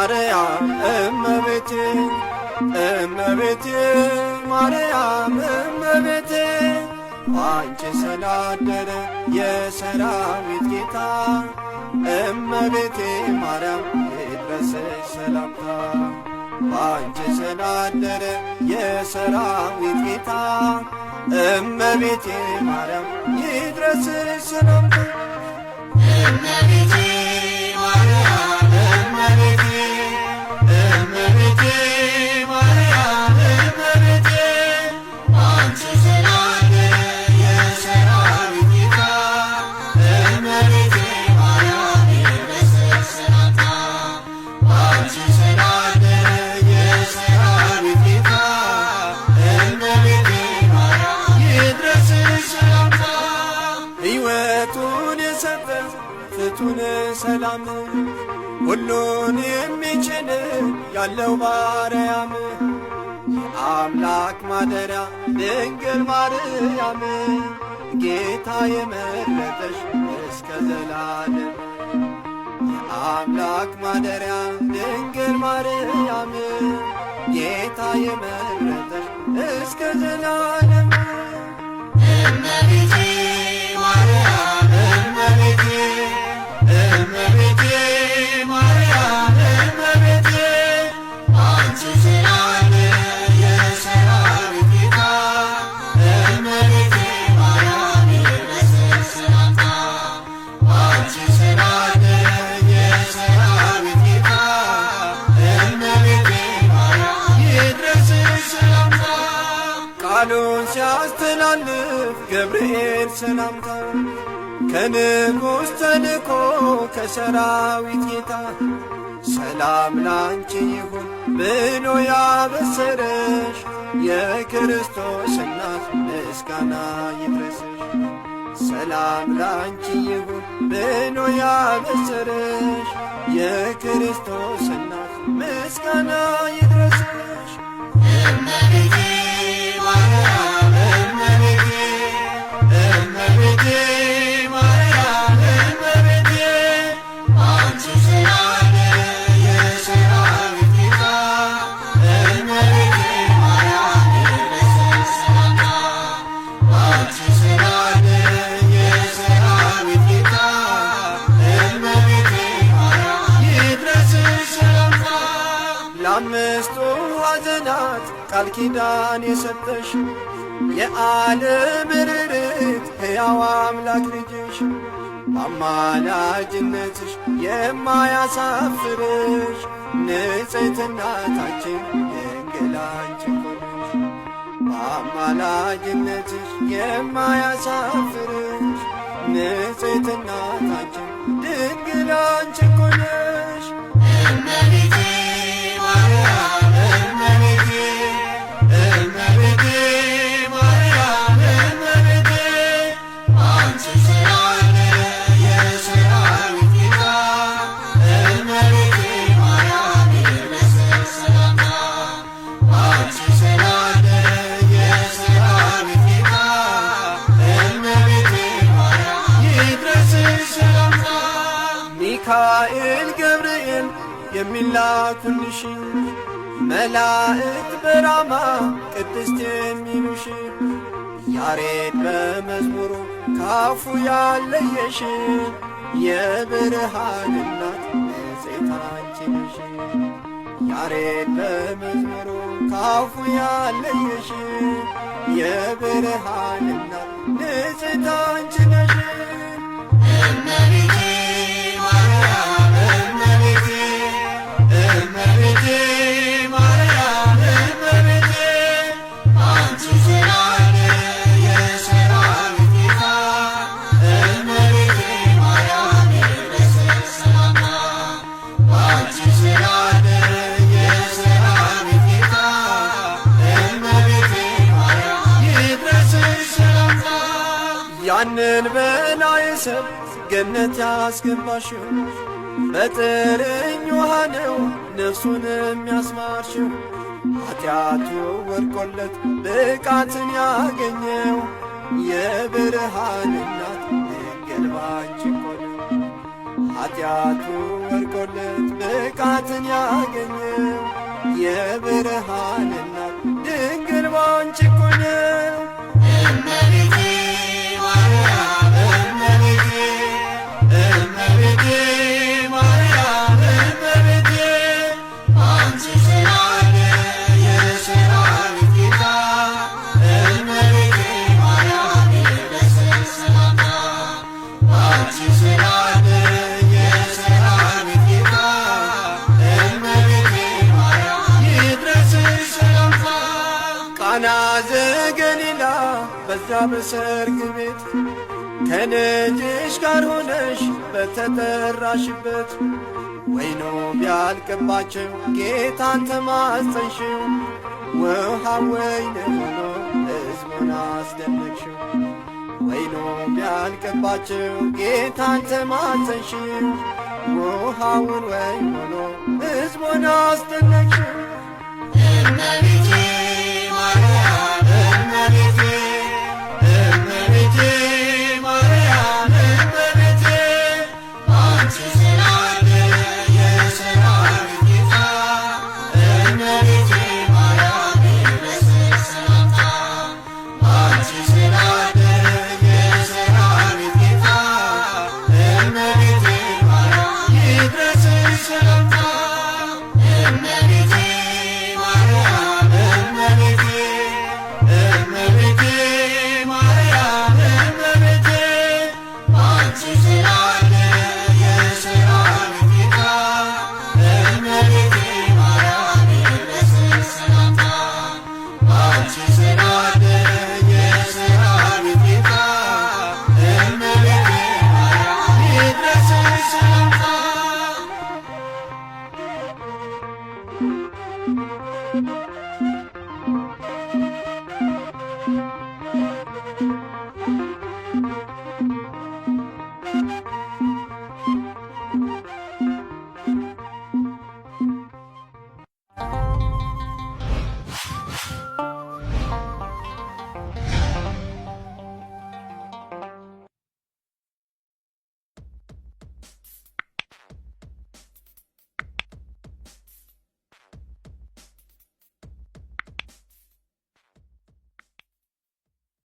ማርያም እመቤቴ፣ እመቤቴ ማርያም እመቤቴ፣ አንቺ ስላደረ የሰራዊት ጌታ፣ እመቤቴ ማርያም ይድረስሽ ሰላምታ። ባንቺ ስላደረ የሰራዊት ጌታ፣ እመቤቴ ማርያም ይድረስሽ ሰላምታ። እመቤቴ ማርያም እመቤቴ፣ እመቤቴ ማርያም እመቤቴ፣ አንቺ ስላደረ የሰራዊት ጌታ፣ እመቤቴ ማርያም ይድረስሽ ሰላምታ። አንቺ ስላደረ የሰራዊት ጌታ፣ እመቤቴ ማርያም ይድረስሽ ሰላምታ። ሕይወቱን የሰጠ ፍቱን ሰላም፣ ሁሉን የሚችል ያለው ባርያም፣ የአምላክ ማደሪያ ድንግል ማርያም፣ ጌታ የመረጠሽ እስከ ዘላለም። የአምላክ ማደሪያ ድንግል ማርያም፣ ጌታ የመረጠሽ እስከ ዘላለም። እመቤቴ ማርያም እመቤቴ፣ እመቤቴ ማርያም እመቤቴ፣ አንቺ ስላለ የሰራዊት ጌታ፣ እመቤቴ ማርያም ይድረስሽ ሰላምታ። አንቺ ስላለ የሰራዊት ጌታ፣ እመቤቴ ማርያም ይድረስሽ ሰላምታ። ቃሉን ሲያስተላልፍ ገብርኤል ሰላምታ፣ ከንጉሥ ተልኮ ከሰራዊት ጌታ፣ ሰላም ላንቺ ይሁን ብሎ ያበሰረሽ፣ የክርስቶስ እናት ምስጋና ይድረስሽ። ሰላም ላንቺ ይሁን ብሎ ያበሰረሽ፣ የክርስቶስ እናት ምስጋና ይድረስሽ። እመቤቴ ማርያም እመቤቴ፣ እመቤቴ ማርያም እመቤቴ፣ አንቺ ስላለ የሰራዊት ጌታ፣ እመቤቴ ማርያም ይድረስሽ ሰላምታ። አንቺ ስላለ የሰራዊት ጌታ፣ እመቤቴ ማርያም ይድረስሽ ሰላምታ። ለአምስቱ ሐዘናት ቃል ኪዳን የሰጠሽ፣ የዓለም ርርት ሕያው አምላክ ልጅሽ፣ በአማላጅነትሽ የማያሳፍርሽ፣ ንጽሕት እናታችን ድንግል አንቺ እኮ ነሽ። በአማላጅነትሽ የማያሳፍርሽ፣ ንጽሕት እናታችን ድንግል አንቺ እኮ ነሽ። እመቤቴ ማርያም እመቤቴ፣ እመቤቴ ማርያም እመቤቴ፣ አንቺ ስላለ የሰራዊት ጌታ፣ እመቤቴ ማርያም ይድረስሽ ሰላምታ። አንቺ ስላለ የሰራዊት ጌታ፣ እመቤቴ ማርያም ይድረስሽ ሰላምታ። ሚካኤል ገብርኤል የሚላኩልሽ፣ መላእክት በራማ ቅድስት የሚሉሽ፣ ያሬድ በመዝሙሩ ካፉ ያለየሽ፣ የብርሃን እናት ንጽሕት አንቺ ነሽ። ያሬድ በመዝሙሩ ካፉ ያለየሽ፣ የብርሃን እናት ንጽሕት አንቺ ነሽ። እመቤቴ ማርያም እመቤቴ፣ እመቤቴ ማርያም እመቤቴ፣ አንቺ ስላለ የሰራዊት ጌታ፣ እመቤቴ ማርያም ይድረስሽ ሰላምታ። አንቺ ስላለ የሰራዊት ጌታ፣ እመቤቴ ማርያም ይድረስሽ ሰላምታ። ያንን በላይ ሰብ ገነት ያስገባሽው፣ በጥርኝ ውሃ ነው ነፍሱን የሚያስማርሽው። ኃጢአቱ ወድቆለት ብቃትን ያገኘው፣ የብርሃን እናት ድንግል ባንቺ እኮ ነው። ኃጢአቱ ወርቆለት ብቃትን ያገኘው የብርሃን እናት ድንግል ባንቺ እኮ ነው። እመቤቴ ማርያም እመቤቴ፣ እመቤቴ ማርያም እመቤቴ፣ አንቺ ስላለ የሰራዊት ጌታ፣ እመቤቴ ማርያም ይድረስሽ ሰላምታ። አንቺ ስላለ የሰራዊት ጌታ፣ እመቤቴ ማርያም ይድረስሽ ሰላምታ። ቃና ዘገሊላ በዛ በሰርግ ቤት ከልጅሽ ጋር ሆነሽ በተጠራሽበት፣ ወይኑ ቢያልቅባቸው ጌታን ተማጸንሽው፣ ውሃ ወይን ሆኖ ሕዝቡን አስደነቅሽው። ወይኑ ቢያልቅባቸው ጌታን ተማጸንሽው፣ ውሃውን ወይን ሆኖ ሕዝቡን አስደነቅሽው። እመቤቴ ማርያም እመቤቴ፣ እመቤቴ ማርያም እመቤቴ፣ አንቺ ስላለ የሰራዊት ጌታ፣ እመቤቴ ማርያም ይድረስሽ ሰላምታ። አንቺ ስላለ የሰራዊት ጌታ፣ እመቤቴ ማርያም ይድረስሽ ሰላምታ። እመቤቴ ማርያም እመቤቴ፣ እመቤቴ ማርያም እመቤቴ፣ አንቺ ስላለ የሰራዊት ጌታ፣ እመቤቴ ማርያም ይድረስሽ ሰላምታ። አንቺ ስላለ የሰራዊት ጌታ፣ እመቤቴ ማርያም ይድረስሽ ሰላምታ። ሰላምታ።